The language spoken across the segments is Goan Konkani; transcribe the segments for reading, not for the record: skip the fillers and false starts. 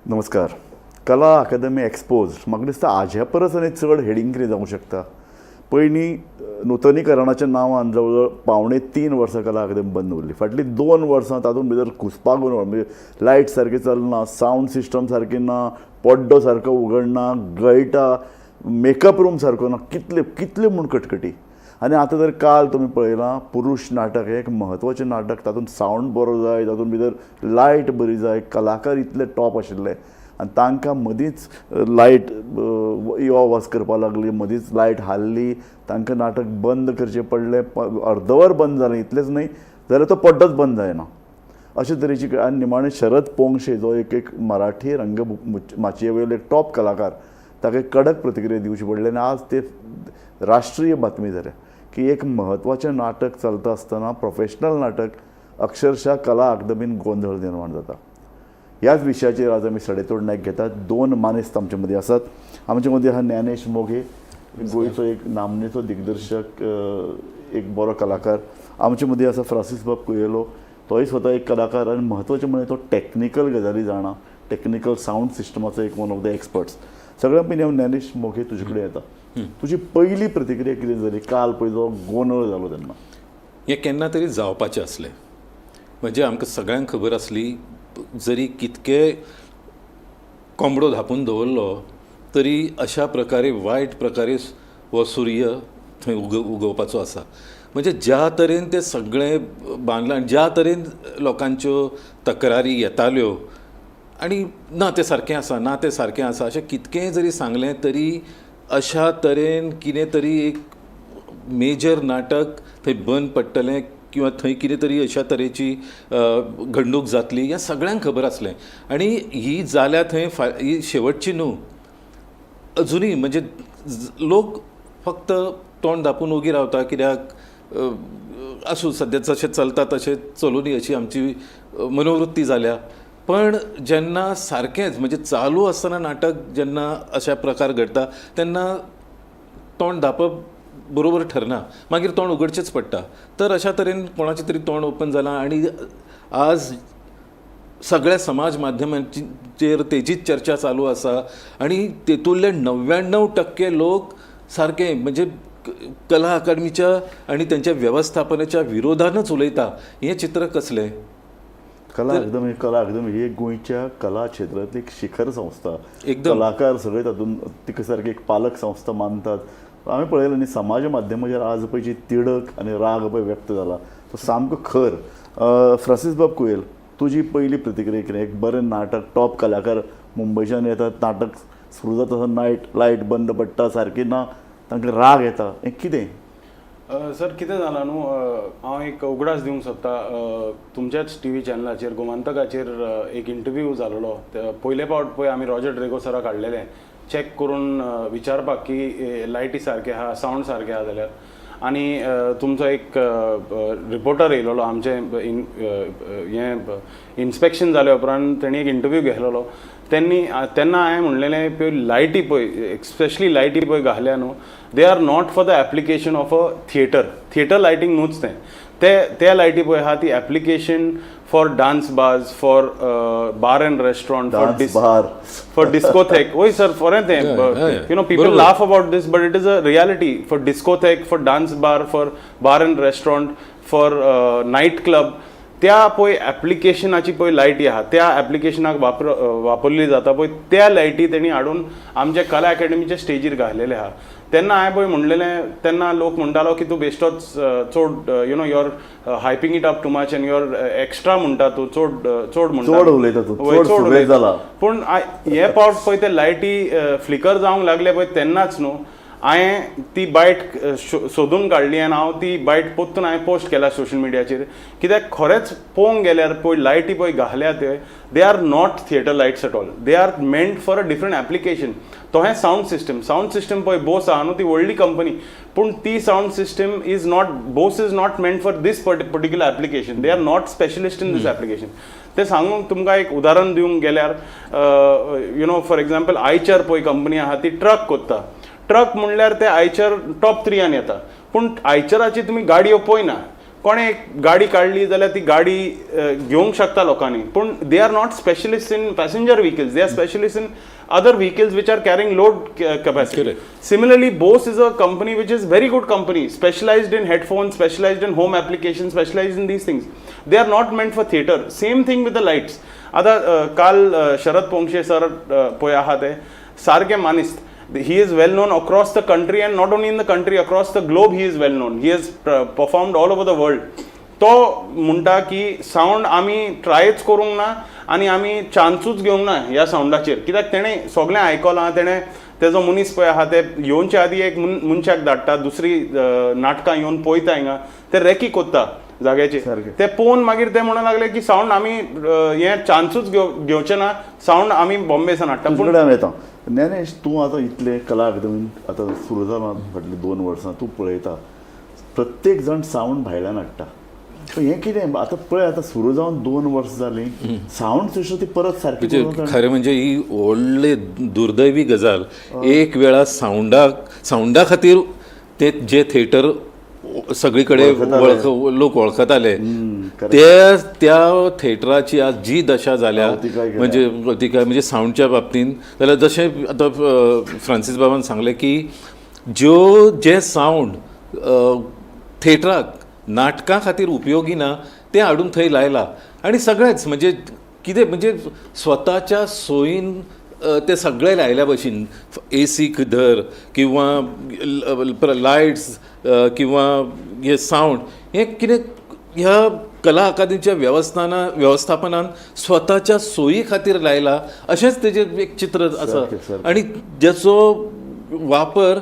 नमस्कार. कला अकादमी एक्सपोज. म्हाका दिसता हाज्या परस आनी चड हेडींग कितें जावंक शकता? पयलीं नुतनीकरणाच्या नांवान जवळ जवळ 2.75 वर्सां कला अकादमी बंद उरली. फाटलीं 2 वर्सां तातूंत भितर घुसपागोंदळ, म्हणजे लायट सारकी चलना, सावंड सिस्टम सारकी ना, पड्डो सारको उगडना, गळटा, मेकअप रूम सारको ना, कितले कितले म्हूण कटकटी. आनी आतां तर काल तुमी पळयलां, पुरुष नाटक हें एक म्हत्वाचें नाटक. तातूंत सावंड बरो जाय, तातूंत भितर लायट बरी जाय, कलाकार इतले टॉप आशिल्ले आनी तांकां मदींच लायट यो वच करपाक लागली, मदींच लायट हाल्ली, तांकां नाटक बंद करचें पडलें. अर्दवर बंद जालें. इतलेंच न्हय जाल्यार तो पड्डोच बंद जायना अशे तरेची. आनी निमाणें शरद पोंगशे, जो एक एक मराठी रंग माचये वयलो एक टॉप कलाकार, ताका एक कडक प्रतिक्रिया दिवची पडली. आनी आज ते राष्ट्रीय बातमी जाल्या की एक म्हत्वाचें नाटक चलता आसतना, प्रोफेशनल नाटक, अक्षरशः कला अकादमीन गोंधळ निर्माण जाता. ह्याच विशयाचेर आज आमी सडेतोड नायक घेतात. दोन मानेस्त आमचे मदीं आसात. आमचे मदीं आहा ज्ञानेश मोघे, गोंयचो एक नामनेचो दिग्दर्शक, एक बरो कलाकार. आमचे मदीं आसा फ्रांसीस बाब कुयेलो, तोय स्वता एक कलाकार आनी म्हत्वाचें म्हणजे तो टॅक्निकल गजाली जाणा, टॅक्निकल सावंड सिस्टमाचो एक वन ऑफ the experts. सगळ्यां पयलीं हांव ज्ञानेश मोघे तुजे कडेन येता. तुजी पयली प्रतिक्रिया कितें जाली काल पळय जो गोंदळ जालो तेन्ना? हें केन्ना तरी जावपाचें आसलें. म्हणजे आमकां सगळ्यांक खबर आसली, जरी कितके कोंबडो धापून दवरलो तरी अशा प्रकारे वायट प्रकारे हो सूर्य थंय उगवपाचो आसा. म्हणजे ज्या तरेन तें सगळें बांदलां आनी ज्या तरेन लोकांच्यो तक्रारी येताल्यो आनी ना तें सारकें आसा, ना तें सारकें आसा, अशें कितकेंय जरी सांगलें तरी अशा तरेन कितें तरी एक मेजर नाटक थंय बंद पडटलें किंवा थंय कितें तरी अशा तरेची घडणूक जातली हें सगळ्यांक खबर आसलें. आनी ही जाल्या थंय ही शेवटची न्हू. अजुनूय म्हणजे लोक फक्त तोंड धापून ओगी रावता, कित्याक आसूं, सद्या जशें चलता तशें चलुनी अशी आमची मनोवृत्ती जाल्या. पण जेन्ना सारकेंच म्हणजे चालू आसतना नाटक जेन्ना अशा प्रकार घडटा तेन्ना तोंड धापप बरोबर ठरना, मागीर तोंड उगडचेंच पडटा. तर अशा तरेन कोणाचें तरी तोंड ओपन जालां आनी आज सगळ्या समाज माध्यमांचेर तेजीच चर्चा चालू आसा. आनी तेतूंतले 99% लोक सारके म्हणजे कला अकादमीच्या आनी तेंच्या वेवस्थापनाच्या विरोधानच उलयता. हें चित्र कसलें? कला अकादमी, कला अकादमी ही एक गोंयच्या कला क्षेत्रांतली एक शिखर संस्था. एकदम. कलाकार सगळे तातूंत तिका सारकी एक पालक संस्था मानतात. आमी पळयलें न्ही, समाज माध्यमाचेर आज पळय जी तिडक आनी राग पळय व्यक्त जाला तो सामको खर. फ्रांसीस बाब कुयेल, तुजी पयली प्रतिक्रिया कितें? एक बरें नाटक, टॉप कलाकार मुंबयच्यान येतात, नाटक सुरू जाता तसो नायट लायट बंद पडटा, सारकी ना, तांकां राग येता, हें कितें? सर, कितें जालां न्हू, हांव एक उगडास दिवंक सोदता. तुमच्याच टी व्ही चॅनलाचेर गोमंतकाचेर एक इंटरव्यू जालेलो. ते पयले पावट पळय आमी रॉजर ड्रेगो सराक हाडलेले चॅक करून विचारपाक की लायटी सारके आहा, सावंड सारके आहा जाल्यार. आनी तुमचो एक रिपोर्टर येयलेलो. आमचें हें इन्स्पेक्शन जाल्या उपरांत तेणी एक इंटरव्यू घेतलेलो. तेन्नी तेन्ना हांवें म्हणलेलें, पळय लायटी पळय, एक्सपेशली लायटी पळय घाल्या न्हू, they are not for the application of a theatre. Theatre lighting न्हूच तें. ते त्या लायटी पळय आहा ती application for dance bars, for bar and restaurant, for dance bar. For discotheque. वय सर, खरें तें. You know, people laugh about this, but it is a reality. For discotheque, for dance bar, for bar and restaurant, for night club, त्या पळय एप्लिकेशनाची पळय लायटी आहा, त्या एप्लिकेशनाक वापरली जाता पळय, त्या लायटी तेणी हाडून आमच्या कला अकॅडमीच्या स्टेजीर घातलेले आहा. तेन्ना हांवें पळय म्हणलेलें, तेन्ना लोक म्हणटालो की तूं बेश्टोच चड, you know, you're hyping it up too much and you're extra म्हणटा तूं, चड चड म्हणटा. चड उलयता तूं, वय, चड सुबेज उलयता. जाला. पूण हे पावट पळय ते लायटी फ्लिकर जावंक लागले पळय तेन्नाच न्हू हांवें ती बायट सोदून काडली आनी हांव ती बायट परतून हांवें पोस्ट केला सोशल मिडियाचेर. कित्याक खरेंच पळोवंक गेल्यार पळय लायटी पळय घाल्या ते, they are not theatre lights at all. They are meant for a different application. तशें सावंड सिस्टम, सावंड सिस्टम पळय बोस आहा न्हू, ती व्हडली कंपनी, पूण ती sound system is not, Bose is not meant for this particular application. They are not specialist in this application. ते सांगूंक तुमकां एक उदाहरण दिवंक गेल्यार, you know, for example, Eicher पळय कंपनी आहा, ती ट्रक कोत्ता. ट्रक म्हणल्यार ते आयचर टॉप थ्रियान येता, पूण आयचराची तुमी गाडयो पळयना. कोणें एक गाडी काडली जाल्यार ती गाडी घेवंक शकता लोकांनी, पूण they are not specialist in passenger vehicles, they are specialist in other vehicles which are carrying load capacity. Correct. Similarly, Bose is a company which is very good company, specialized in headphones, specialized in home applications, specialized in these things. They are not meant for theater. Same thing with the lights. आता काल शरद पोंक्षे सर पळय आहा ते सारके मानिस्त. He is well known across the country, and not only in the country, across the globe he is well known. He has performed all over the world. तो म्हणटा की सावंड आमी ट्रायच करूंक ना आनी आमी चान्सूच घेवंक ना ह्या सावंडाचेर, कित्याक तेणें सगळें आयकलां. तेणें तेजो मनीस पळय आहा ते येवचे आदी एक मनशाक धाडटा, दुसरी नाटकां येवन पळयता, हिंगा ते रेकी कोत्ता जाग्याचेर. सारकें. ते पळोवन मागीर ते म्हणूंक लागले की सावंड आमी हें चान्सूच घेवचे ना, सावंड आमी बॉम्बे सान हाडटा, पूण तुजे कडेन हांव येता. ज्ञानेश, तूं आतां इतलें कला अकादमीन आतां सुरू जालां फाटलीं 2 वर्सां, तूं पळयता प्रत्येक जाण सावंड भायल्यान हाडटा. सो हें कितें आतां पळय, आतां सुरू जावन 2 वर्सां जालीं, सावंड सिस्टम ती परत सारकी म्हणजे करूंक जाणा. खरें म्हणजे ही व्हडली दुर्दैवी गजाल. एक वेळा सावंडा खातीर ते जे थिएटर सगळी कडेन वळखताले. लोक वळखताले, correct. ते त्या थिएटराची आज जी दशा जाल्या, अवतिकाय केल्या. म्हणजे अवतिकाय म्हणजे सावंडच्या बाबतीन जाल्यार, जशें आतां फ्रांसीस बाबान सांगलें की ज्यो जे सावंड थिएटराक नाटकां खातीर उपयोगी ना तें हाडून थंय लायला आनी सगळेंच म्हणजे कितें म्हणजे स्वताच्या सोयीन ते सगळे लायल्या भशेन, एसीक धर किंवा लायट्स किंवा हे सावंड, हें कितें ह्या कला अकादमीच्या वेवस्थापनान स्वताच्या सोयी खातीर लायला अशेंच तेजें एक चित्र आसा. सारकें, सारकें. आनी ज्याचो वापर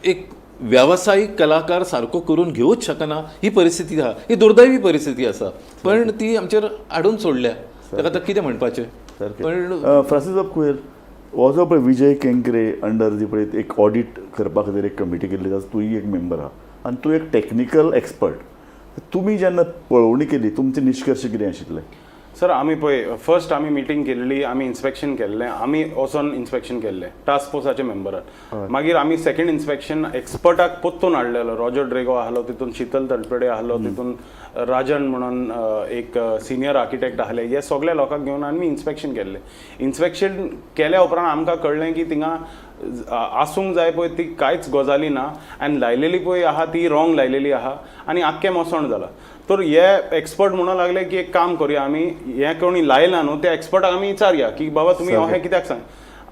एक वेवसायीक कलाकार सारको करून घेवूच शकना ही परिस्थिती आहा. ही दुर्दैवी परिस्थिती आसा, पण ती आमचेर हाडून सोडल्या. ताका आतां कितें म्हणपाचें? सारकें. पण फ्रांसीस बाब कुवेल, हो जो पळय विजय केंकरे अंडर जी पळय एक ऑडिट करपा खातीर एक कमिटी केल्ली, ताचो तूंय एक मेंबर आहा आनी तूं एक टॅक्निकल एक्सपर्ट. तुमी जेन्ना पळोवणी केली, तुमचे निश्कर्श कितें आशिल्ले? सर, आमी पळय फर्स्ट आमी मिटींग केल्ली, आमी इन्स्पेक्शन केल्लें, आमी वचोन इन्स्पेक्शन केल्लें टास्क फोर्साचे मेंबरान. मागीर आमी सेकंड इन्स्पेक्शन एक्सपर्टाक परतून हाडलेलो. रॉजर ड्रेगो आहलो तितून, शितल तलपडे आहलो तितून, राजन म्हणून एक सिनियर आर्किटेक्ट आहले. हे सगल्या लोकांक घेवन आमी इन्स्पेक्शन केल्लें. इन्स्पेक्शन केल्या उपरांत आमकां कळ्ळें की थिंगा आसूंक जाय पळय ती कांयच गजाली ना आनी लायलेली पळय आहा ती रॉंग लायलेली आहा आनी आख्खें मोसण जाला. तर हे एक्सपर्ट म्हणूंक लागले की एक काम करुया आमी, हें कोणी लायलां न्हू त्या एक्सपर्टाक आमी विचारया की बाबा तुमी अशें कित्याक सांग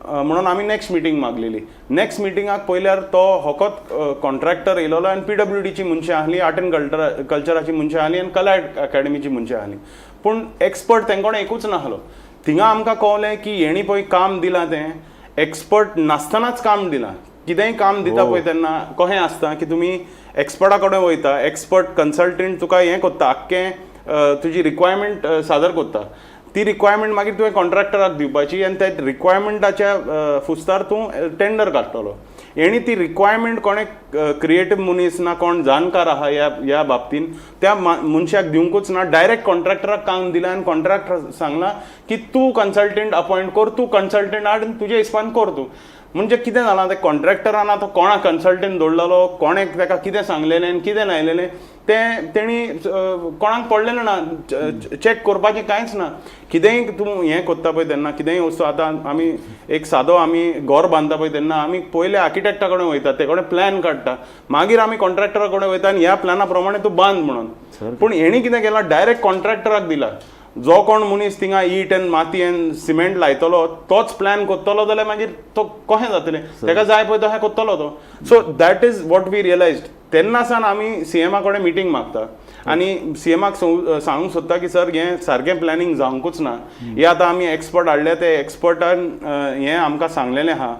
म्हणून आमी नेक्स्ट मिटींग मागलेली. नेक्स्ट मिटिंगाक पळयल्यार तो होकोत कॉन्ट्रॅक्टर येयलेलो आनी पीडब्ल्यूडीची मनशां आहली, आर्ट एंड कल्चराची मनशां आहली आनी कला अकॅडमीची मनशां आहली, पूण एक्सपर्ट तेंकोण एकूच नाहलो. थिंगा आमकां कळ्ळें की हेणी पळय काम दिलां तें एक्सपर्ट नासतनाच काम दिलां. कितेंय काम दिता पळय तेन्ना कशें आसता की तुमी एक्सपर्टा कडेन वयता, एक्सपर्ट कन्सल्टंट तुका हें कोत्ता, आख्खें तुजी रिक्वायरमेंट सादर कोत्ता. ती रिक्वायरमेंट मागीर तुवें कॉन्ट्रॅक्टराक दिवपाची आनी त्या रिक्वायरमेंटाच्या फुस्तार तूं टेंडर काडटलो. हेणी ती रिक्वायरमेंट कोणें क्रिएटीव मनीस ना कोण जाणकार आहा ह्या बाबतीन त्या मनशाक दिवंकूच ना. डायरेक्ट कॉन्ट्रॅक्टराक काम दिलां आनी कॉन्ट्रॅक्टर सांगलां की तूं कन्सल्टंट अपॉयंट कर, तूं कन्सल्टंट हाड आनी तुजे हिसपान कर तूं. म्हणजे कितें जालां, ते कॉन्ट्रॅक्टरान आतां कोणा कन्सल्टंट दवरलेलो, कोणें ताका कितें सांगलेलें आनी कितें लायलेलें तें तेणी कोणाक पडलेलें ना, चॅक करपाचें कांयच ना. कितेंय तूं हें कोत्ता पळय तेन्ना कितेंय वस्तू, आतां आमी एक सादो आमी घर बांदता पळय तेन्ना आमी पयले आर्किटेक्टा कडेन वयता, ते कडेन प्लॅन काडटा, मागीर आमी कॉन्ट्रॅक्टरा कडेन वयता आनी ह्या प्लॅना प्रमाणे तूं बांद म्हणून. पूण हेणी कितें केलां, डायरेक्ट कॉन्ट्रॅक्टराक दिला. जो कोण मनीस थिंगा it आनी माती आनी सिमेंट लायतलो तोच प्लॅन कोत्तलो जाल्यार मागीर तो कशें जातलें? ताका जाय पळय तशें कोत्तलो तो. So that is what we realized. तेन्ना सावन आमी सीएमा कडेन मिटींग मागता आनी सीएमाक सांगूंक सोदता की सर, हें सारकें प्लॅनिंग जावंकूच ना. हे आतां आमी एक्सपर्ट हाडले, ते एक्सपर्टान हें आमकां सांगलेलें आहा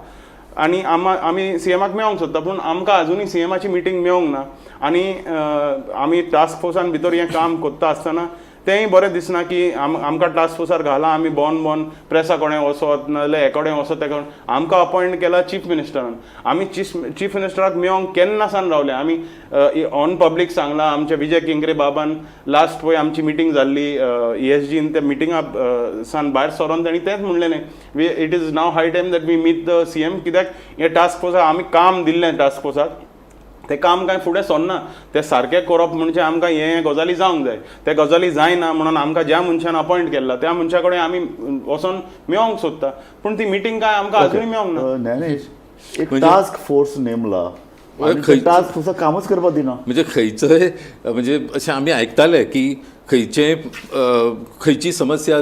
आनी आमी सीएमाक मेळोंक सोदता, पूण आमकां अजुनूय सीएमाची मिटींग मेळोंक ना. आनी आमी टास्क फोर्सान भितर हें काम कोत्ता आसतना तेंय बरें दिसना की आमकां टास्क फोर्सार घाला, आमी भोंवन भोंवन प्रेसा कडेन वचत नाजाल्यार हे कडेन वचत ते कडेन. आमकां अपॉयंट केला चीफ मिनिस्टरान. आमी चीफ मिनिस्टराक मेळोंक केन्ना सान रावले. आमी ऑन पब्लीक सांगलां, आमचे विजय केंकरे बाबान लास्ट पळय आमची मिटींग जाल्ली ईएसजीन, त्या मिटिंगा सान भायर सरोन तांणी तेंच म्हणलेलें, we it is now high time that we meet the CM, कित्याक हे टास्क फोर्साक आमी काम दिल्लें, टास्क फोर्साक तें काम कांय फुडें सरना. तें सारकें करप म्हणजे आमकां हे गजाली जावंक जाय. ते गजाली जायना म्हणून आमकां ज्या मनशान अपॉयंट केल्ला त्या मनशा कडेन आमी वचोन मेळोंक सोदता, पूण ती मिटींग काय आमकां अजुनूय मेळोंक ना. ज्ञानेश, एक म्हणजे- टास्क फोर्स नेमला, टास्क फोर्साक कामच करपाक दिना. म्हणजे खंयचोय, म्हणजे अशें आमी आयकताले की खंयचेय खंयची समस्या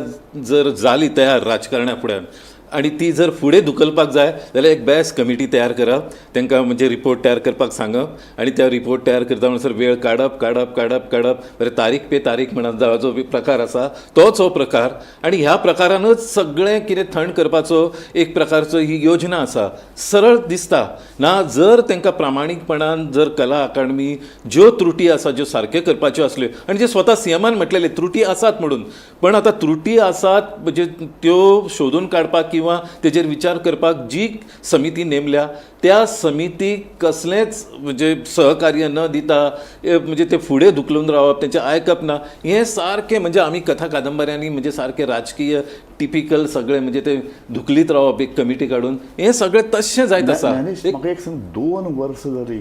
जर जाली तयार राजकारण्या फुड्यान आनी ती जर फुडें धुकलपाक जाय जाल्यार एक बेस्ट कमिटी तयार करप, तांकां म्हणजे रिपोर्ट तयार करपाक सांगप आनी त्या रिपोर्ट तयार करता म्हणसर वेळ काडप काडप काडप काडप, बरें तारीख पे तारीख म्हणत जो प्रकार आसा तोच हो प्रकार. आनी ह्या प्रकारानूच सगळें कितें थंड करपाचो एक प्रकारचो ही योजना आसा. सरळ दिसता ना जर तांकां प्रामाणीकपणान जर कला अकादमी ज्यो त्रुटी आसा ज्यो सारक्यो करपाच्यो आसल्यो आनी जे स्वता सीएमान म्हटलेले त्रुटी आसात म्हणून, पण आतां त्रुटी आसात म्हणजे त्यो शोधून काडपाक किंवा तेजेर विचार करपाक जी समिती नेमल्या त्या समितीक कसलेंच म्हणजे सहकार्य न दिता म्हणजे ते फुडें धुकलून रावप, तेंचें आयकप ना, हें सारकें म्हणजे आमी कथा कादंबऱ्यांनी म्हणजे सारकें राजकीय टिपिकल सगळें म्हणजे ते धुकलीत रावप एक कमिटी काडून, हें सगळें तशें जायत आसा. म्हाका एक सांग, 2 वर्सां जाली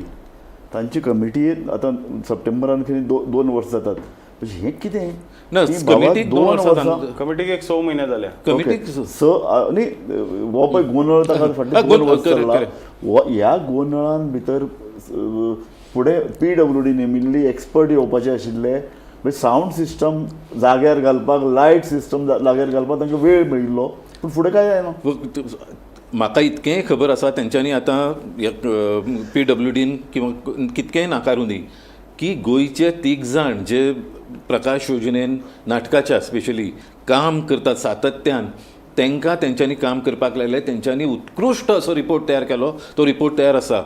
तांची कमिटी, आतां सप्टेंबरान खंय 2 वर्सां जातात, म्हणजे हें कितें ना कमिटीक 2 वर्सां, कमिटीक एक 6 म्हयने जाल्या कमिटीक 6 न्ही, हो पळय गोंदळ ताका फाटले 2 वर्सां चल्ला. ह्या गोंदळान भितर फुडें PWD नेमिल्ली एक्सपर्ट येवपाचे आशिल्ले, म्हणजे सावंड सिस्टम जाग्यार घालपाक, लायट सिस्टम जाग्यार घालपाक तांकां वेळ मेळिल्लो, पूण फुडें काय जायना. म्हाका इतकेंय खबर आसा तेंच्यांनी आतां PWDन किंवा कितकेंय नाकारूं दी की गोंयचे 3 जाण जे प्रकाश योजनेन नाटकाच्या स्पेशली काम करतात सातत्यान, तांकां तेंच्यांनी काम करपाक लायलें, तेंच्यांनी उत्कृश्ट असो रिपोर्ट तयार केलो, तो रिपोर्ट तयार आसा.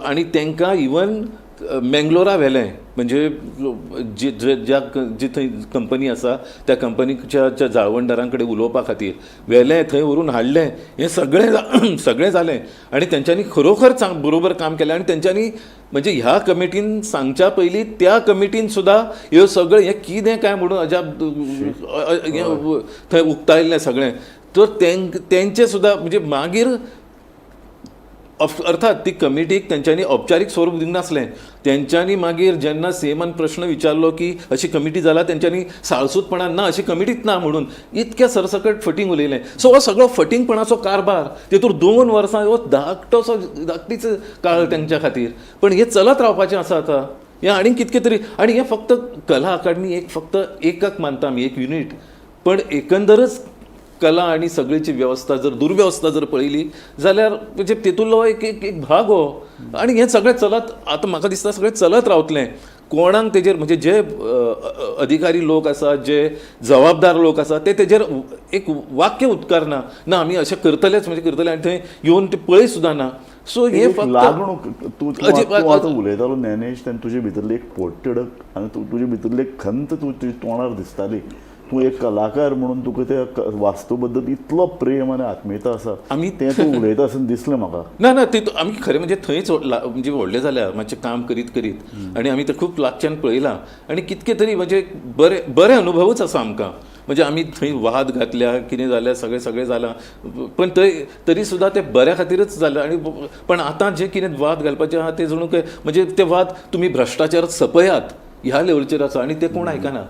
आनी तांकां इवन मेंगलोरा व्हेलें, म्हणजे जी ज्या जी थंय कंपनी आसा त्या कंपनीच्या ज्या जाळवणदारां कडेन उलोवपा खातीर व्हेलें, थंय व्हरून हाडलें, हें सगळें सगळें जालें आनी तेंच्यांनी खरोखर बरोबर काम केलें. आनी तेंच्यांनी म्हणजे ह्या कमिटीन सांगच्या पयलीं त्या कमिटीन सुद्दां ह्यो सगळें हें कितें काय म्हणून अजाप थंय उक्तायल्लें सगळें. तर तेंचें सुद्दां म्हणजे मागीर अर्थात ती कमिटीक तेंच्यांनी औपचारीक स्वरूप दिवंक नासलें, तेंच्यांनी मागीर जेन्ना सीएमान प्रश्न विचारलो की अशी कमिटी जाला, तेंच्यांनी साळसूदपणान ना अशी कमिटीच ना म्हणून इतक्या सरसकट फटींग उलयलें. सो हो सगळो फटींगपणाचो कारभार तेतूर 2 वर्सां हो धाकटोसो धाकटीच काळ तेंच्या खातीर, पण हें चलत रावपाचें आसा आतां हें आनीक कितकें तरी. आनी हें फक्त कला अकादमी एक फक्त एकक मानता आमी, एक युनीट, पण एकंदरच कला आनी सगळीची वेवस्था जर दुर्वेवस्था जर पळयली जाल्यार म्हणजे तेतूंतलो एक एक एक भाग हो. आनी हें सगळें चलत आतां म्हाका दिसता सगळें चलत रावतलें. कोणाक तेजेर म्हणजे जे अधिकारी लोक आसा, जे जबाबदार लोक आसा ते तेजेर एक वाक्य उत्कारना ना आमी अशें करतलेच म्हणजे करतले, आनी थंय येवन ते पळय सुद्दां ना. सो हें फक्त लागणूक. तूं आतां उलयतालो ज्ञानेश, तेन्ना तुजे भितरली एक पोटतिडक आनी तुजे भितरली एक खंत तूं तुज्या तोंडार दिसताली. तूं एक कलाकार म्हणून तुका त्या वास्तू बद्दल इतलो प्रेम आनी आत्मीयता आसा, आमी तें तूं उलयता आसून दिसलें म्हाका. ना ना ते आमी खरें म्हणजे थंयच म्हणजे व्हडले जाल्या मातशें काम करीत करीत, आनी आमी तें खूब लागच्यान पळयलां आनी कितके तरी म्हणजे बरे बरे अनुभवूच आसा आमकां. म्हणजे आमी थंय वाद घातल्या, कितें जालें, सगळें सगळें जालां, पण थंय तरी सुद्दां तें बऱ्या खातीरच जालें. आनी पण आतां जें कितें वाद घालपाचें आहा तें जणू काय म्हणजे ते वाद तुमी भ्रश्टाचार सपयात ह्या लेवलीचेर आसा आनी तें कोण आयकना.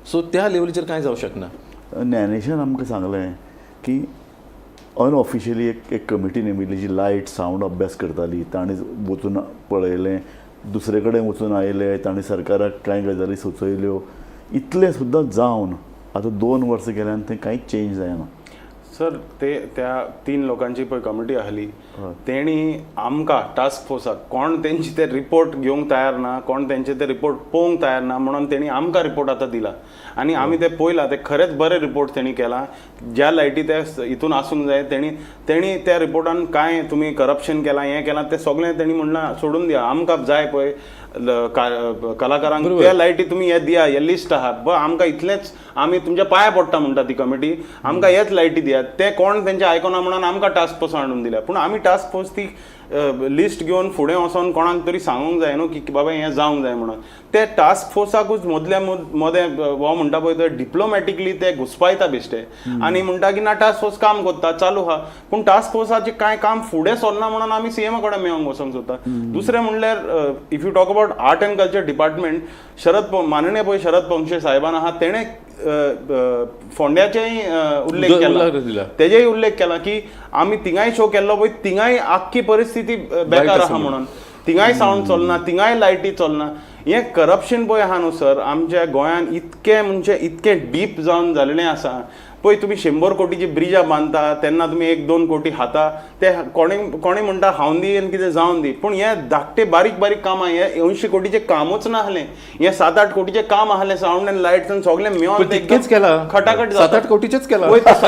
सो त्या लेवलीचेर कांय जावं शकना. ज्ञानेशान आमकां सांगलें की अनऑफिशियली एक एक कमिटी नेमिल्ली जी लायट सावंड अभ्यास करताली, ताणें वचून पळयलें, दुसरे कडेन वचून आयले, ताणें सरकाराक कांय गजाली सुचयल्यो. इतलें सुद्दां जावन आतां 2 वर्सां गेल्यान थंय कांयच चेंज जायना. सर ते त्या 3 लोकांची पळय कमिटी आहली तेणी आमकां टास्क फोर्साक कोण तेंचे ते रिपोर्ट घेवंक तयार ना, कोण तेंचे ते रिपोर्ट पळोवंक तयार ना म्हणून तेणी आमकां रिपोर्ट आतां दिला आनी आमी ते पळयला, ते खरेंच बरे रिपोर्ट तेणी केला. ज्या लायटी ते हितून आसूंक जाय तेणी तेणी त्या रिपोर्टान कांय तुमी करप्शन केलां हें केलां तें सगळें तेणी म्हणलां सोडून दिया, आमकां जाय पळय कलाकारांक त्या लायटी तुमी हे दिया, हे लिस्ट आहा, आमकां इतलेंच आमी तुमच्या पांय पडटा म्हणटा ती कमिटी, आमकां हेच लायटी दिया. ते कोण तेंचे आयकना म्हणून आमकां टास्क फोर्स हाडून दिल्या, पूण आमी टास्क फोर्स ती लिस्ट घेवन फुडें वचोन कोणाक तरी सांगूंक जाय न्हू की बाबा हें जावंक जाय म्हणून. ते टास्क फोर्साकूच मदल्या मदें हो म्हणटा पळय तो डिप्लोमॅटिकली ते घुसपायता बेश्टे आनी म्हणटा की ना, टास्क फोर्स काम करता, चालू आहा. पूण टास्क फोर्साचें कांय काम फुडें सरना म्हणून आमी सीएमा कडेन मेळोंक वचोंक सोदता. दुसरें म्हणल्यार, if you talk about art and culture department, माननीय पळय शरद पोंक्षे साहेबान आहा, तेणें फोंड्याचेय उल्लेख केला. उल्लेख दिला. तेजेय उल्लेख केला की आमी थिंगाय शो केल्लो पळय, थिंगाय आख्खी परिस्थिती बेकार आसा आहा म्हणून, थिंगाय सावंड चलना, थिंगाय लायटी चलना. हें करप्शन पळय आहा न्हू सर, आमच्या गोंयान इतकें म्हणजे इतकें डीप जावन जालेलें आसा पळय. तुमी 100 कोटीची ब्रिजां बांदता तेन्ना तुमी 1-2 कोटी खाता, ते कोणी कोणी म्हणटा हावन दी आनी कितें जावन दी. पूण हे धाकटे बारीक बारीक कामां, हे 80 कोटीचें कामूच नासलें, हें 7-8 कोटीचें काम आहलें. सावंड आनी लायट्स आनी सगळें मेळोन पण ते तितकेंच केलां. खटाखट. 7-8 कोटीचेच केलां. वय, तसो.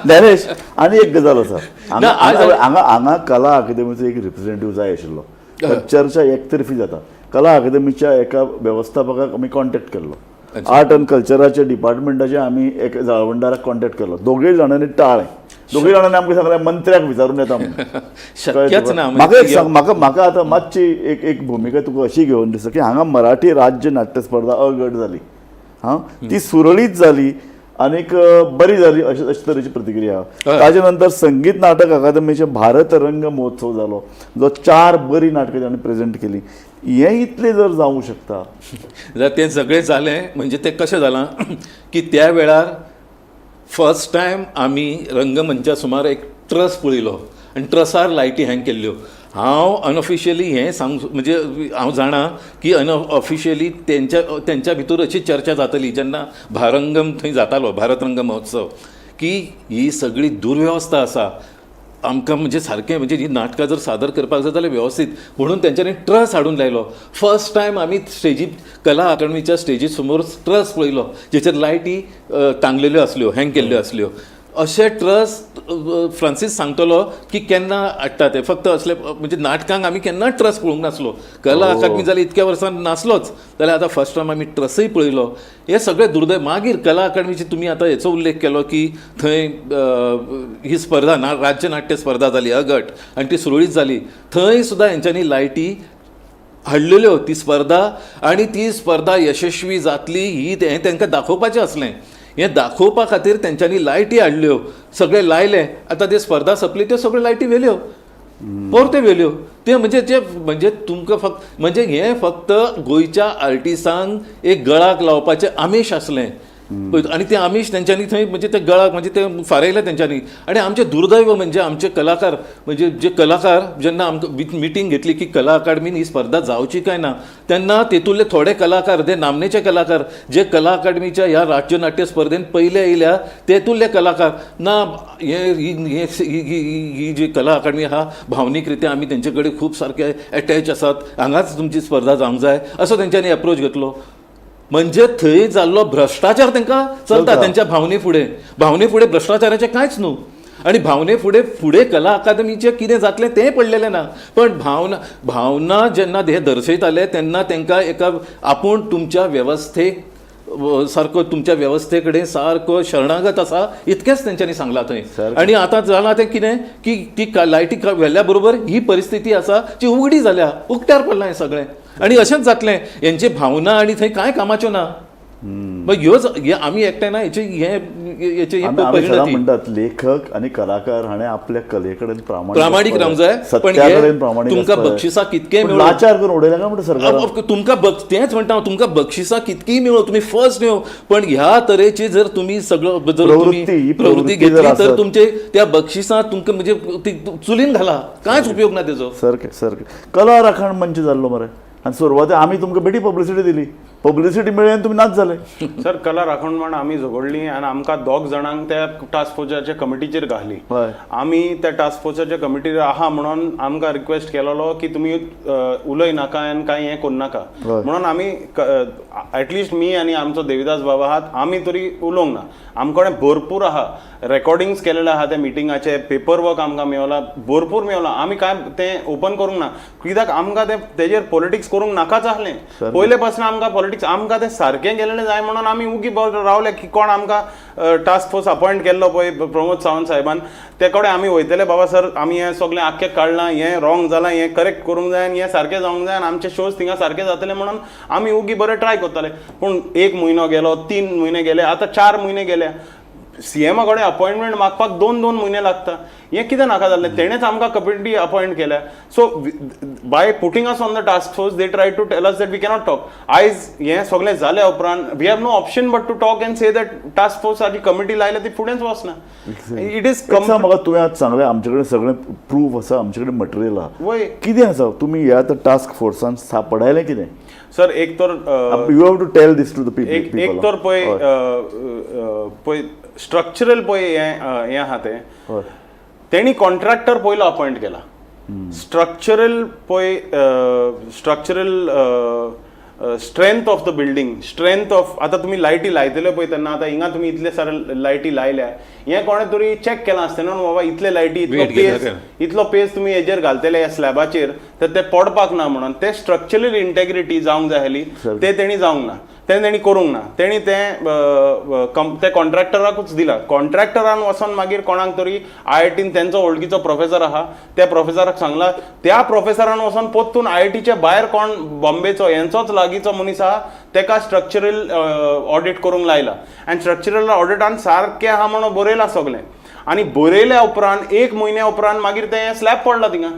ज्ञानेश, आनी एक गजाल आसा हांगा. ना, हांगा हांगा कला अकादमीचो एक रिप्रेझेंटेटिव्ह जाय आशिल्लो तर चर्चा एकतर्फी जाता. कला अकादमीच्या एका वेवस्थापकाक आमी कॉन्टॅक्ट केल्लो, आर्ट अँड कल्चराच्या डिपार्टमेंटाचे आमी एक जाळवणदाराक कॉन्टॅक्ट केलो. दोगूय जाणांनी टाळ्ळें. दोगूय जाणांनी आमकां सांगलें, मंत्र्याक विचारून येता म्हणून. शक्यच ना. म्हाका एक सांग, म्हाका म्हाका आतां मातशी एक एक भुमिका तुका अशी घेवन दिसता की हांगा मराठी राज्य नाट्य स्पर्धा अ गट जाली, हां, ती सुरळीत जाली आनीक बरी जाली, अशे अशे तरेची प्रतिक्रिया. ताजे नंतर संगीत नाटक अकादमीचे भारत रंग महोत्सव जालो, जो चार बरी नाटकां ताणें प्रेझेंट केली. हें इतलें जर जावूं शकता. जाल्यार तें सगळें जालें. म्हणजे तें कशें जालां की त्या वेळार फर्स्ट टायम आमी रंगमंचा सुमार एक ट्रस पळयलो आनी ट्रसार लायटी हँग केल्ल्यो. हांव अनऑफिशियली हें सांग, म्हणजे हांव जाणा की अनऑफिशियली तेंच्या तेंच्या भितर अशी चर्चा जातली जेन्ना भारंगम थंय जातालो, भारत रंग महोत्सव, की ही सगळी दुर्व्यवस्था आसा आमकां, म्हणजे सारकें म्हणजे ही नाटकां जर सादर करपाक जाय जाल्यार वेवस्थीत म्हणून तेंच्यांनी ट्रस हाडून लायलो. फर्स्ट टायम आमी स्टेजी, कला अकादमीच्या स्टेजी समोर ट्रस पळयलो जेचेर लायटी टांगलेल्यो आसल्यो, हँग केल्ल्यो आसल्यो. अशे ट्रस, फ्रांसीस सांगतलो की केन्ना हाडटा ते. फक्त असले म्हणजे नाटकांक आमी केन्ना ट्रस पळोवंक नासलो. कला अकादमी जाल्यार इतक्या वर्सां नासलोच, जाल्यार आतां फर्स्ट टायम आमी ट्रसय पळयलो. हे सगळें दुर्दैव. मागीर कला अकादमीची तुमी आतां हेचो उल्लेख केलो की थंय ही स्पर्धा ना, राज्य नाट्य स्पर्धा जाली अगट आनी ती सुरळीत जाली. थंय सुद्दां हेंच्यांनी लायटी हाडलेल्यो. ती स्पर्धा आनी ती स्पर्धा यशस्वी जातली ही हें तांकां दाखोवपाचें आसलें. हें दाखोवपा खातीर तेंच्यांनी लायटी हाडल्यो, सगळें लायलें. आतां ती स्पर्धा सोंपली, त्यो सगळ्यो लायटी व्हेल्यो, परत्यो व्हेल्यो. ते म्हणजे ते म्हणजे तुमकां फक्त म्हणजे हें फक्त गोंयच्या आर्टिस्टांक एक गळाक लावपाचें आमीश आसलें आनी तें आमीश तेंच्यांनी थंय म्हणजे ते गळाक म्हणजे ते फारयलें तेंच्यांनी. आनी आमचें दुर्दैव म्हणजे आमचे कलाकार, म्हणजे जे कलाकार जेन्ना आमकां मिटींग घेतली की कला अकादमीन ही स्पर्धा जावची काय ना, तेन्ना तेतूंतले थोडे कलाकार, जे नामनेचे कलाकार, जे कला अकादमीच्या ह्या राज्य नाट्य स्पर्धेन पयले येयल्या, तेतूंतले कलाकार ना, हे ही हे- ही ही- ही जी कला अकादमी आहा, भावनीक रित्या आमी तेंचे कडेन खूब सारके एटॅच आसात, हांगाच तुमची स्पर्धा जावंक जाय, असो तेंच्यांनी एप्रोच घेतलो. म्हणजे थंय जाल्लो भ्रश्टाचार तांकां चलता. चलता. तेंच्या भावने फुडें, भावने फुडें भ्रश्टाचाराचें कांयच न्हू आनी भावने फुडें फुडें कला अकादमीचें कितें जातलें तें पडलेलें ना. पण भावना भावना जेन्ना हे दर्शयताले तेन्ना तांकां एका आपूण तुमच्या वेवस्थेक सारको, तुमच्या वेवस्थे कडेन सारको शरणागत आसा, इतकेंच तेंच्यांनी सांगलां थंय. सारकें. आनी आतां जालां तें कितें की ती लायटी व्हेल्या बरोबर ही परिस्थिती आसा जी उगडी जाल्या, उक्त्यार पडलां हें सगळें आनी अशेंच जातलें. हेंची भावना आनी थंय कांय कामाच्यो ना. मग ह्योच हे आमी एकठांय ना हेची हे हेची ही आमी आमी सदां परिणती. म्हणटात, लेखक आनी कलाकार हाणें आपल्या कले कडेन प्रामाणीक प्रामाणीक आसपाक रावंक जाय, पण सत्या हे कडेन प्रामाणीक तुमकां आसपाक जाय. बक्षिसां कितकें पूण मेळूं. लाचार करून उडयलें काय म्हणटा सरकारान. तुमकां तेंच म्हणटा हांव, तुमकां बक्षिसां कितकीय मेळूं, तुमी फर्स्ट येवं, पण ह्या तरेची जर तुमी सगळो जर तुमी प्रवृत्ती, ही प्रवृत्ती प्रवृत्ती जर घेतली तर आसत. तुमचे त्या बक्षिसां तुमकां म्हणजे ती चुलीन घाला, कांयच उपयोग ना तेजो. सारकें सारकें. कला राखण मंच जाल्लो मरे आनी सुरवाते आमी तुमकां बेटी पब्लिसिटी दिली, पब्लिसिटी मेळ्ळी आनी तुमी नाच जाले. सर, कला राखण म्हण आमी झगडली आनी आमकां दोग जाणांक त्या टास्क फोर्साच्या कमिटीचेर घाली. आमी त्या टास्क फोर्साच्या कमिटीर आहा म्हणून आमकां रिक्वेस्ट केलेलो की तुमी उलय नाका आनी कांय हें करू नाका म्हणून. आमी एटलिस्ट मी आनी आमचो देविदास बाबा आहात, आमी तरी उलोवंक ना. आमकडे भरपूर आहा, रेकॉर्डिंग्स केलेले आहा त्या मिटिंगाचे, पेपर वर्क आमकां मेवला, भरपूर मेवला. आमी कांय तें ओपन करूंक ना, कित्याक आमकां तें तेजेर पॉलिटिक्स करूंक नाकाच आहलें. पयले पासून आमकां पॉलिटिक्स पॉलिटिक्स. आमकां तें सारकें केलेलें जाय म्हणून आमी उगी रावले की कोण आमकां टास्क फोर्स अपॉयंट केल्लो पळय प्रमोद सावंत साहेबान, ते कडेन आमी वयतले, बाबा सर आमी हें सगळें आख्खें काडलां, हें रॉंग जालां, हें करेक्ट करूंक जाय आनी हें सारकें जावंक जाय आनी आमचे शोज थिंगा सारके जातले म्हणून आमी उगी बरें ट्राय करताले. पूण एक म्हयनो गेलो, 3 म्हयने गेले, आतां 4 म्हयने गेले. सीएमा कडेन अपॉयंटमेंट मागपाक 2-2 म्हयने लागता, हें कितें नाका जाल्लें. तेणेच आमकां कमिटी अपॉयंट केल्या. So by putting us on the task force, they try to tell us that we cannot talk. आयज हें सगळें जाल्या उपरांत we have no option but to talk and say that task फोर्साची कमिटी लायल्या ती फुडेंच वचना. It is एक सांग म्हाका, तुवें आज सांगलें आमचे कडेन सगळें प्रूफ आसा, आमचे कडेन मटेरियल आहा. वय. कितें आसा तुमी ह्या आतां टास्क फोर्सान सापडायलें कितें? सर, एक तर You have to tell this to the people. एक एक तर पळय अ, अ, पळय स्ट्रक्चरल पळय हें आहा तें तेणी कॉन्ट्रॅक्टर पयलो अपॉयंट केला. स्ट्रक्चरल पळय, structural strength of the building, strength of, आतां तुमी लायटी लायतले पळय तेन्ना, आतां हिंगा तुमी इतले सारे लायटी लायल्या, हें कोणें तरी चॅक केलां आसतलें न्हू बाबा, इतले लायटी, इतलो Weight घेतला पेज काय? इतलो पेज तुमी हेजेर घालतले ह्या स्लॅबाचेर तर ते पडपाक ना म्हणून ते स्ट्रक्चरल इंटेग्रिटी जावंक जाय आसली, ते तेणी जावंक ना, तें तेणी करूंक ना. तेणी तें ते कॉन्ट्रॅक्टराकूच दिला. कॉन्ट्रॅक्टरान वचोन मागीर कोणाक तरी आयआयटीन तेंचो वळखीचो प्रोफेसर आहा, त्या प्रोफेसराक सांगला. त्या प्रोफेसरान वचोन परतून आयआयटीच्या भायर कोण बॉम्बेचो हेंचोच लागींचो मनीस आहा, तेका स्ट्रक्चरल ऑडिट करूंक लायला आनी स्ट्रक्चरल ऑडिटान सारकें आहा म्हणून बरयलां सगळें. आनी बरयल्या उपरांत एक म्हयन्या उपरांत मागीर तें स्लॅब पडला थिंगा.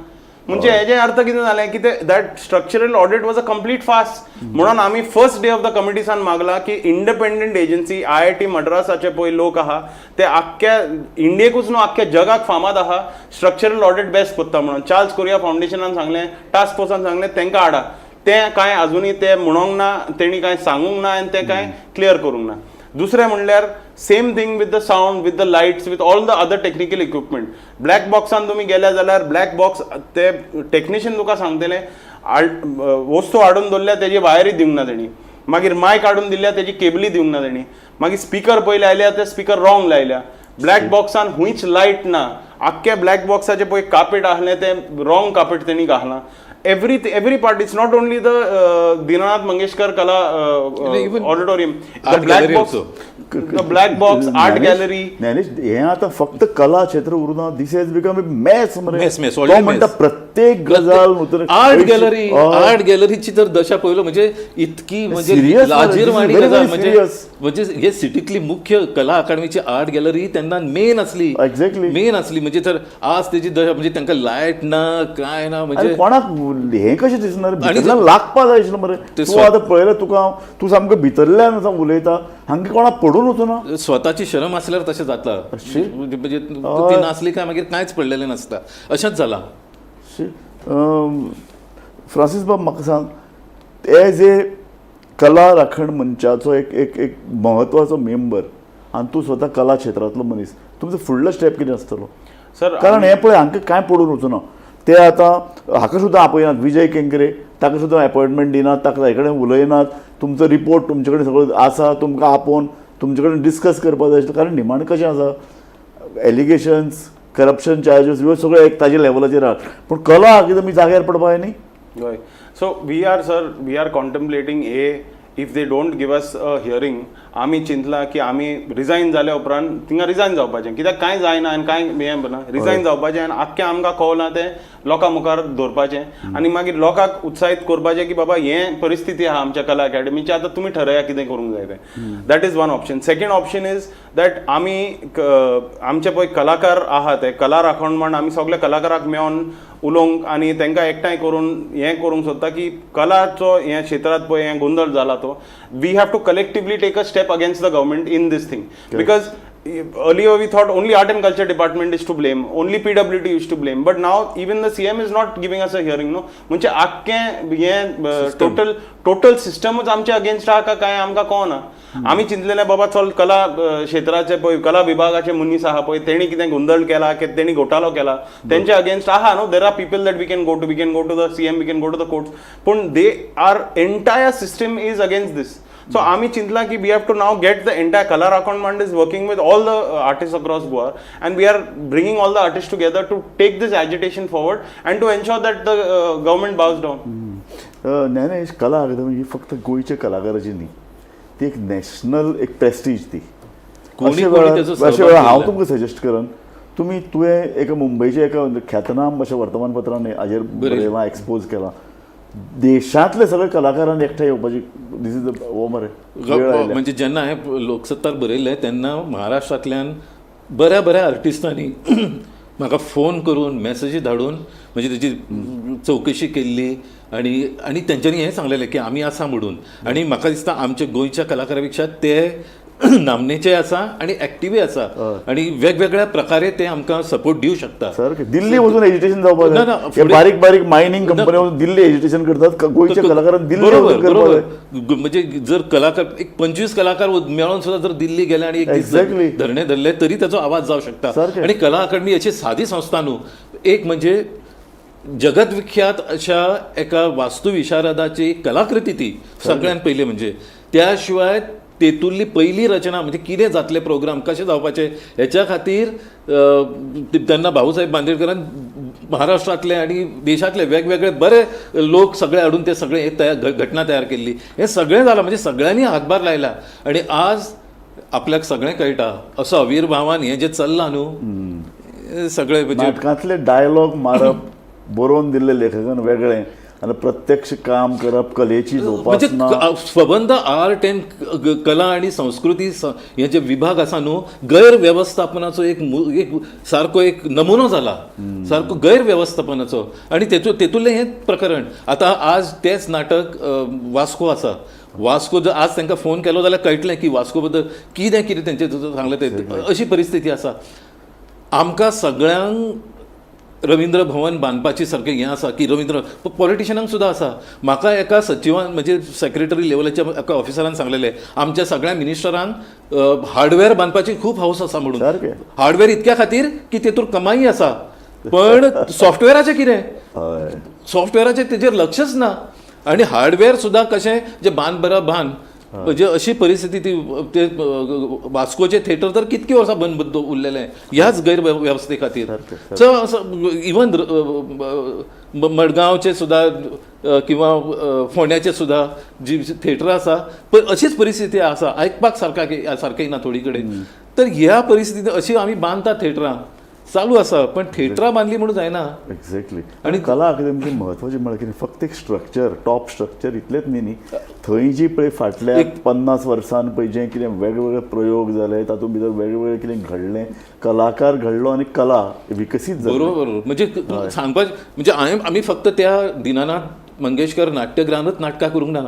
म्हणजे हेजें अर्थ कितें जालें की ते that structural audit was a complete farce. म्हणून आमी फर्स्ट डे ऑफ the कमिटीसान मागला की इंडिपेंडंट एजन्सी, आयआयटी मद्रासाचे पळय लोक आहा, ते आख्ख्या इंडियेकूच न्हू, आख्ख्या जगाक फामाद आहा, स्ट्रक्चरल ऑडिट बेस्ट करता म्हणून. चार्ल्स कोरिया फावंडेशनान सांगलें, टास्क फोर्सान सांगलें, तांकां हाडा. तें कांय अजुनूय ते म्हणोंक ना, तेणी कांय सांगूंक ना आनी तें कांय क्लियर करूंक ना. दुसरें म्हणल्यार same thing with the sound, with the lights, with all the other technical equipment. Black बॉक्सान तुमी गेल्या जाल्यार ब्लॅक बॉक्स ते टेक्निशियन तुका सांगतले, वस्तू हाडून दवरल्या तेजी वायरी दिवंक ना तेणी, मागीर मायक हाडून दिल्या तेजी केबली दिवंक ना तेणी, मागीर स्पिकर पयले आयल्या ते स्पिकर रॉंग लायल्या, ब्लॅक बॉक्सान हुंयच लायट ना, आख्खे ब्लॅक बॉक्साचे पळय कार्पेट आसलें तें रॉंग कार्पेट तेणी घातलां. Every part, it's not only the Dinanath Mangeshkar Kala Even auditorium, the art black gallery box also. The black box, art gallery. Gyanesh, हे आतां फक्त कला क्षेत्र उरना, this has become a mess मरे. Mess, mess, तो already म्हणटा mess. प्रत्येक गजाल आर्ट गॅलरी, आर्ट गॅलरीची तर दशा पळयलो म्हणजे इतकी म्हणजे Serious, लाजीरवाणी this is very, गजाल. very म्हणजे serious. म्हणजे हे सिटीतली मुख्य कला अकादमीची आर्ट गॅलरी तेन्ना मेन असली. मेन असली म्हणजे, तर आज तेजी दशा म्हणजे तांकां लायट ना, काय ना आनी म्हणजे कोणाक हें कशें दिसणार, आणि भितरल्यान लागपा जाय आशिल्लें मरे. ते तूं आतां पळयलें तुका हांव, तूं सामको भितरल्यान आसा उलयता, हांगा कोणाक पडून वचूना. स्वताची शरम आसल्यार तशें जाता. म्हणजे म्हणजे ती नासली काय मागीर कांयच पडलेलें नासता, अशेंच जालां. फ्रांसीस बाब, म्हाका सांग, एज ए कला राखण मंचाचो एक एक एक म्हत्वाचो मेंबर आनी तूं स्वता कला क्षेत्रांतलो मनीस, तुमचो फुडलो स्टेप कितें आसतलो? सर, कारण हें पळय, हांकां कांय पडून वचूना. ते आतां हाका सुद्दां आपयनात, विजय केंकरे ताका सुद्दां अपॉयंटमेंट दिनात, ताका ताजे कडेन उलयनात. तुमचो रिपोर्ट तुमचे कडेन सगळो आसा, तुमकां आपोवन तुमचे कडेन डिस्कस करपाक जाय आशिल्लें. कारण निमाणें कशें आसा, एलिगेशन्स, करप्शन चार्जीस ह्यो सगळ्यो एक ताजे लेवलाचेर आहा, पूण कला अकादमी जाग्यार पडपा जाय न्ही. Right. So we are, sir, we are contemplating a if they don't give us a hearing, आमी चिंतला की आमी रिजायन जाल्या उपरांत थिंगा रिजायन जावपाचें, कित्याक कांय जायना आनी कांय हें ना. रिजायन जावपाचें आनी आख्खें आमकां कळना तें लोकां मुखार दवरपाचें आनी मागीर लोकांक उत्साहीत करपाचें की बाबा हें परिस्थिती आहा आमच्या कला अकॅडमीची, आतां तुमी ठरया कितें करूंक जाय तें. That is one option. Second option is that आमी आमचे पळय कलाकार आहा ते कला राखण म्हण आमी सगळे कलाकाराक मेळोन उलोवंक आनी तांकां एकठांय करून हें करूंक सोदता की कलाचो हें क्षेत्रांत पळय हें गोंदळ जाला, तो we have to collectively take a step against the government in this thing, because earlier we thought only art and culture department is to blame, only PWD is to blame, but now even the CM is not giving us a hearing, no? म्हणजे आख्खें हें टोटल सिस्टमच आमच्या अगेन्स्ट आहा का काय आमकां कळना. आमी चिंतलेले बाबा चल कला क्षेत्राचे पळय कला विभागाचे मनीस आहा पळय, तेणी कितें गोंदळ केला, की तेणी घोटाळो केला, तेंच्या अगेन्स्ट आहा न्हू, there are people that we can go to, we can go to the CM, we can go to the courts, पूण they are entire system is against this. So आमी चिंतला की we have to now get the entire Kala Rakhan Manch is working with all the artists across Goa and we are bringing all the artists together to take this agitation forward and to ensure that the government bows down. Gyanesh, कला अकादमी ही फक्त गोंयच्या कलाकाराची न्ही, ती एक नॅशनल एक प्रेस्टीज ती. कोणी अशे कोणी वेळार त्याचो अशा सहभाग वेळार हांव घेतला. तुमकां सजेस्ट करन, तुवें एका मुंबयच्या एका ख्यातनाम अशा वर्तमानपत्रान हाजेर बरयलां, एक्सपोज केलां. देशांतले सगळे कलाकारांनी एकठांय येवपाची, this is the हो मरे वेळ आयल्या. म्हणजे जेन्ना हांवें लोकसत्तार बरयल्लें तेन्ना महाराष्ट्रांतल्यान बऱ्या बऱ्या आर्टिस्टांनी म्हाका फोन करून, मॅसेजी धाडून म्हणजे तेजी चवकशी केल्ली आनी आनी तेंच्यांनी हें सांगलेलें की आमी आसा म्हणून. आनी म्हाका दिसता आमच्या गोंयच्या कलाकारा पेक्षा ते नामनेचे आसा आनी एक्टिवूय आसा आनी वेगवेगळ्या प्रकारे ते आमकां सपोर्ट दिवं शकता. सारकें. दिल्ली वचून एजिटेशन जावपाक ना, जाय. ना, हे फुडें- बारीक बारीक मायनींग कंपनी वचून दिल्ली एजिटेशन करतात, गोंयच्या कलाकारान दिल्ली वचून करपाक जाय. म्हणजे जर कलाकार एक 25 कलाकार मेळोन सुद्दां जर दिल्ली गेले आनी एक दीस धरणे धरले तरी त्याचो आवाज जावं शकता. आनी कला अकादमी अशी सादी संस्था न्हू, एक म्हणजे जगतविख्यात अशा एका वास्तुविशारदाची कलाकृती ती सगळ्यात पयली. म्हणजे त्या शिवाय तेतुरली पयली रचना म्हणजे कितें जातलें, प्रोग्राम कशें जावपाचे हेच्या खातीर तेन्ना भाऊसाहेब बांदेडकरान महाराष्ट्रांतले आनी देशांतले वेगवेगळे बरे लोक सगळे हाडून ते सगळे हे तयार घटना तयार केल्ली. हें सगळें जालां म्हणजे सगळ्यांनी हातभार लायला आनी आज आपल्याक सगळें कळटा असो अविर्भावान हें जें चल्लां न्हू हें सगळें म्हणजे नाटकांतले डायलॉग मारप बरोवन दिल्ले लेखकान वेगळें आनी प्रत्यक्ष काम करप कलेची म्हणजे जोपासना. सबंद आर्ट अँड कला आनी संस्कृती हे जे विभाग आसा न्हू, गैरवेवस्थापनाचो एक एक सारको एक नमुनो जाला, सारको गैरवेवस्थापनाचो. आनी तेतूंतलें हें प्रकरण आतां आज तेच नाटक वास्को आसा. वास्को जर आज तांकां फोन केलो जाल्यार कळटलें की वास्को बद्दल कितें कितें तेंचें सांगलें ते अशी परिस्थिती आसा. आमकां सगळ्यांक रवींद्र भवन बांदपाची सारकें हें आसा की रवींद्र पॉलिटिशनांक सुद्दां आसा. म्हाका एका सचिवान म्हणजे सेक्रेटरी लेवलाच्या एका ऑफिसरान सांगलेलें आमच्या सगळ्या मिनिस्टरांक हार्डवेअर बांदपाची खूब हौस आसा म्हणून. हार्डवेअर इतक्या खातीर की तेतूर कमाई आसा, पण सॉफ्टवेअराचें कितें, सॉफ्टवेअराचें तेजेर लक्षच ना. आनी हार्डवेअर सुद्दां कशें जे बांद बरा बांद म्हणजे अशी परिस्थिती ती ते वास्कोचे थिएटर तर कितकी वर्सां बंद उरलेलें ह्याच गैरवेवस्थे खातीर. सो असो इवन मडगांवचे सुद्दां किंवा फोंड्याचे सुद्दां जी थिएटर आसा पण अशीच परिस्थिती आसा, आयकपाक सारकें ना थोडी कडेन. तर ह्या परिस्थितींत अशी आमी बांदतात थिएटरां चालू आसा, पण थिएटरां बांदली म्हणून जायना. एक्झॅक्टली. आनी कला अकादमीची म्हत्वाची म्हळ्यार कितें, फक्त एक स्ट्रक्चर, टॉप स्ट्रक्चर इतलेंच न्ही न्ही, थंय जी पळय फाटल्या 50 वर्सान पळय जें कितें वेगवेगळे प्रयोग जाले तातूंत भितर वेगवेगळें कितें घडलें, कलाकार घडलो आनी कला विकसीत जाली. बरोबर. म्हणजे सांगपाक म्हणजे हांवें आमी फक्त त्या दिनानाथ मंगेशकर नाट्यगृहानूच नाटकां करूंक ना,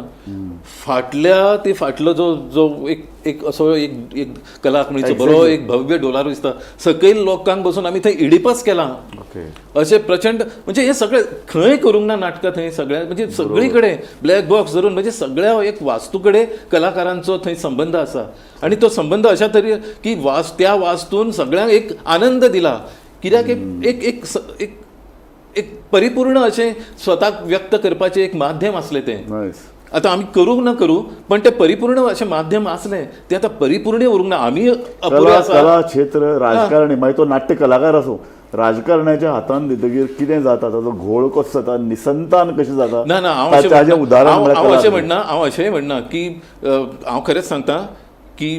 फाटल्या ते फाटलो जो जो एक एक असो एक एक कला अकादमीचो बरो एक भव्य डोलारो दिसता, सकयल लोकांक बसून आमी थंय इडिपस केला. अशें प्रचंड म्हणजे हे सगळे खंय करूंक ना नाटकां, थंय सगळ्या म्हणजे सगळी कडेन ब्लॅक बॉक्स धरून म्हणजे सगळ्या एक वास्तू कडेन कलाकारांचो थंय संबंद आसा. आनी तो संबंद अशा तरेन की त्या वास्तून सगळ्यांक एक आनंद दिला, कित्याक एक एक एक एक परिपूर्ण अशें स्वताक व्यक्त करपाचें एक माध्यम आसलें तें. आतां आमी करूंक ना करूं पण तें परिपूर्ण अशें माध्यम आसलें तें आतां परिपूर्ण उरूंक ना. आमी अपुरे आसा. कला क्षेत्र राजकारणी, मागीर तो नाट्य कलाकार आसूं, राजकारण्याच्या हातान दितकीर कितें जाता, ताचो घोळ कसो जाता, निसंतान कशें जाता, ना ना हांव ताचें उदाहरण हांव अशें म्हणना, हांव अशेंय म्हणना की हांव खरेंच सांगता की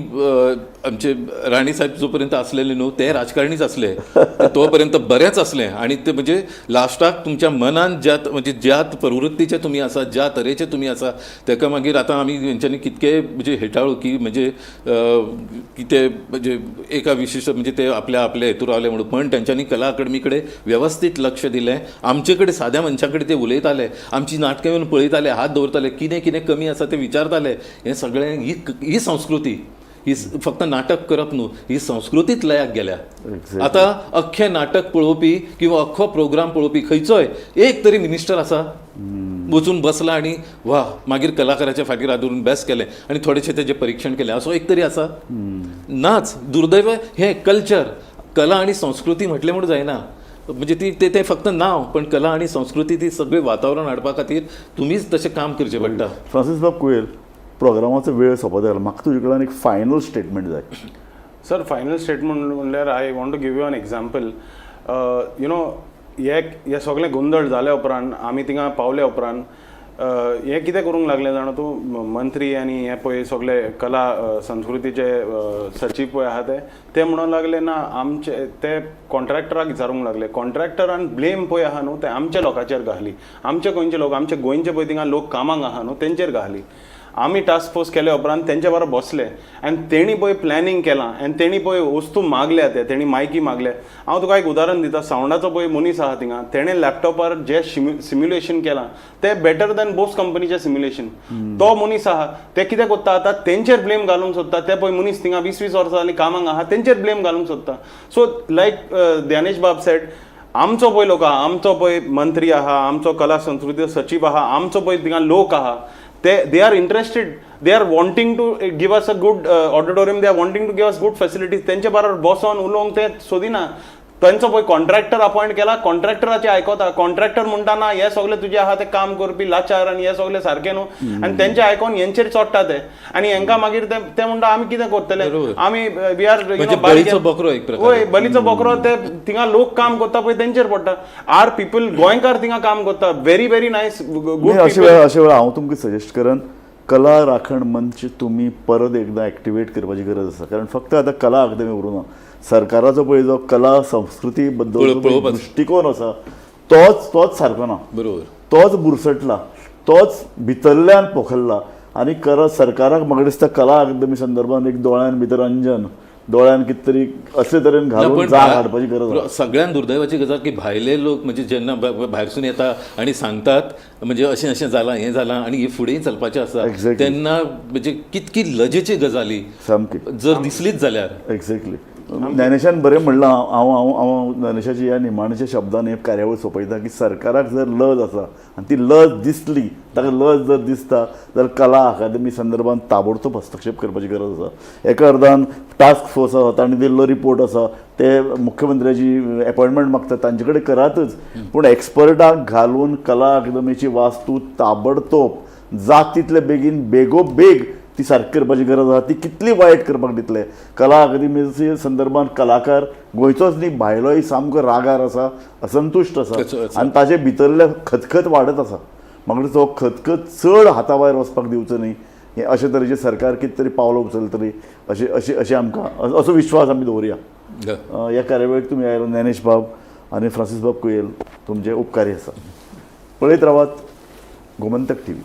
आमचे राणी साहेब जो पर्यंत आसलेले न्हू ते राजकारणीच आसले तो पर्यंत बरेंच आसलें. आनी ते म्हणजे लास्टाक तुमच्या मनान ज्या म्हणजे ज्या प्रवृत्तीचे तुमी आसा, ज्या तरेचे तुमी आसा, तेका मागीर आतां आमी तेंच्यांनी कितके म्हणजे हेटाळू की म्हणजे कितें म्हणजे एका विशिश्ट म्हणजे ते आपल्या आपल्या हेतूर रावले म्हणून, पण तेंच्यांनी कला अकादमी कडेन वेवस्थीत लक्ष दिलें. आमचे कडेन साद्या मनशां कडेन ते उलयताले, आमची नाटकां येवन पळयताले, हात दवरताले, कितें कितें कमी आसा तें विचारताले. हें सगळें ही संस्कृती, ही फक्त नाटक करप न्हू, ही संस्कृतीच लयाक गेल्या. आतां अख्खें नाटक पळोवपी किंवा अख्खो प्रोग्राम पळोवपी खंयचोय एक तरी मिनिस्टर आसा वचून बसला आनी वा मागीर कलाकाराच्या फाटीर हात धरून बेस केलें आनी थोडेशें तेजें परिक्षण केलें, असो एक तरी आसा नाच. दुर्दैव हें कल्चर, कला आनी संस्कृती म्हटलें म्हूण जायना, म्हणजे ती तें फक्त नांव, पण कला आनी संस्कृती ती सगळें वातावरण हाडपा खातीर तुमीच तशें काम करचें पडटा. फ्रांसीस बाब कुवेल, प्रोग्रामाचो वेळ सोंपत आयला, म्हाका तुजे कडल्यान एक फायनल स्टेटमेंट जाय. सर, फायनल स्टेटमेंट म्हणल्यार I want to give you an example. You know हे सगळें गोंदळ जाल्या उपरांत आमी थिंगा पावल्या उपरांत हें कितें करूंक लागलें जाणा तूं, मंत्री आनी हे पळय सगळे कला संस्कृतीचे सचीव पळय आहा ते ते म्हणूंक लागले ना आमचे ते कॉन्ट्रॅक्टराक विचारूंक लागले, कॉन्ट्रॅक्टरान ब्लेम पळय आहा न्हू ते आमच्या लोकांचेर घाली, आमचे गोंयचे लोक, आमचे गोंयचे पळय थिंगा लोक कामाक आहा न्हू तेंचेर घाली. आमी टास्क फोर्स केले उपरांत तेंच्या बरोबर बसले आनी तेणी पळय प्लॅनिंग केलां आनी तेणी पळय वस्तू मागल्या, ते तेणी मायकी मागल्या. हांव तुका एक उदाहरण दिता, सावंडाचो पळय मनीस आहा थिंगा, तेणें लॅपटॉपार जे सिम्युलेशन केलां तें बेटर दॅन बोस कंपनीचें सिम्युलेशन. तो मनीस आहा ते कितें करता आतां तेंचेर ब्लेम घालूंक सोदता, ते पळय मनीस थिंगा 20-20 वर्सां जालीं कामाक आहा तेंचेर ब्लेम घालूंक सोदता. सो लायक ज्ञानेश बाब सेड, आमचो पळय लोक आहा, आमचो पळय मंत्री आहा, आमचो कला संस्कृती सचीव आहा, आमचो पळय थिंगा लोक आहा, ते they are interested, they are wanting to give us a good auditorium, they are wanting to give us good facilities. तेंचे बरोबर बसोन उलोवंक ते सोदिना. तेंचो पळय कॉन्ट्रॅक्टर अपॉयंट केला, कॉन्ट्रॅक्टराचे आयकता, कॉन्ट्रॅक्टर म्हणटा ना हे सगळे तुजे आहा ते काम करपी लाचार आनी हे सगळे सारके न्हू, आनी तेंचे आयकोन हेंचेर चोडटा ते आनी हेंकां मागीर ते ते म्हणटा आमी कितें करतले, आमी we are म्हणजे बळीचो बकरो एक प्रकारे. वय, बलीचो बकरो. ते थिंगा लोक काम करता पळय तेंचेर पडटा. Are people गोंयकार थिंगा काम करता, व्हेरी व्हेरी नायस गुड. अशे वेळार हांव तुमकां सजेस्ट करन, कला राखण मंच तुमी परत एकदां एक्टिवेट करपाची गरज आसा. कारण फक्त आतां कला अकादमी उरूना, सरकाराचो पळय जो कला संस्कृती बद्दल दृश्टिकोन आसा तोच सारको ना, बरोबर, तोच बुरसटला, तोच भितरल्यान पोखरला. आनी सरकाराक म्हाका दिसता कला अकादमी संदर्भान एक दोळ्यान भितर अंजन, दोळ्यान कितें तरी अशे तरेन घालून जाग हाडपाची गरज आसा. सगळ्यात दुर्दैवाची गजाल की भायले लोक म्हणजे जेन्ना भायरसून येता आनी सांगतात म्हणजे अशें अशें जालां हें जालां आनी हे फुडें चलपाचें आसा, तेन्ना म्हणजे कितकी लजेची गजाली सामकी जर दिसलीच जाल्यार. एक्झॅक्टली, ज्ञानेशान बरें म्हणलां. हांव हांव हांव ज्ञानेशाची ह्या निमाणेच्या शब्दान हे कार्यावळ सोंपयता की सरकाराक जर लज आसा आनी ती लज दिसली, ताका लज जर दिसता जाल्यार कला अकादमी संदर्भान ताबडतोब हस्तक्षेप करपाची गरज आसा. एका अर्दान टास्क फोर्स आसा, ताणें दिल्लो रिपोर्ट आसा, ते मुख्यमंत्र्याची एपॉयंटमेंट मागता, तांचे कडेन करातच, पूण एक्सपर्टाक घालून कला अकादमीची वास्तू ताबडतोब जात तितले बेगीन बेगोबेग ती सारकी करपाची गरज आसा. ती कितली वायट करपाक दितले? कला अकादमीचे संदर्भान कलाकार गोंयचोच न्ही भायलोय सामको रागार आसा, असंतुश्ट आसा आनी ताजे भितरले खतखत वाडत आसा. म्हाका तो खतखत चड हाता भायर वचपाक दिवचो न्ही, हे अशे तरेचे सरकार कितें तरी पावलां उचलतली अशें अशें अशें आमकां असो विश्वास आमी दवरुया. ह्या कार्यावळीक तुमी आयलो ज्ञानेश बाब आनी फ्रांसीस बाब कुयेल, तुमचे उपकारी आसा. पळयत रावात गोमंतक टीव्ही.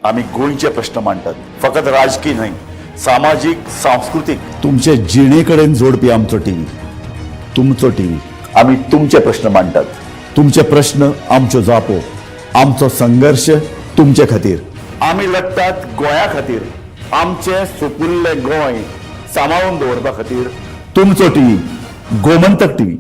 आमी गोंयचे प्रश्न मांडटात, फकत राजकी न्हय, सामाजीक, सांस्कृतीक, तुमचे जिणे कडेन जोडपी आमचो टीव्ही, तुमचो टीव्ही. आमी तुमचे प्रश्न मांडटात, तुमचे प्रश्न आमच्यो जापो, आमचो संघर्श तुमचे खातीर. आमी लढटात गोंया खातीर, आमचें सुपुल्लें गोंय सांबाळून दवरपा खातीर. तुमचो टीव्ही, गोमंतक टीव्ही.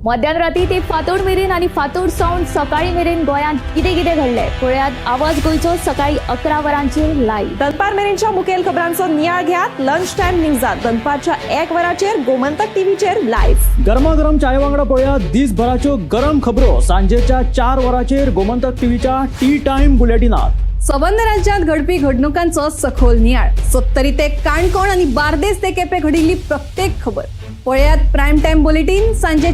मध्यान राती ते फांतोड मेरेन आनी फांतोड सावन सकाळी मेरेन गोंयांत कितें कितें घडलें पळयात आवाज गोंयचो सकाळी 11 वरांचेर लायव्ह. दनपार मेरेनच्या मुखेल खबरांचो नियाळ घेयात लंच टायम न्यूजात दनपारच्या 1 वराचेर गोमंतक टीव्हीचेर लायव्ह. गरमागरम चाय वांगडा पळयात दिसभराच्यो गरम खबरो सांजेच्या 4 वरांचेर गोमंतक टीव्हीच्या टी टायम बुलेटिनात. सबंद राज्यात घडपी घडणुकांचो सखोल नियाळ, सत्तरी ते काणकोण आणि बार्देस ते केपे घडिल्ली प्रत्येक खबर पळयात प्राईम टाइम बुलेटिन सांजेच्या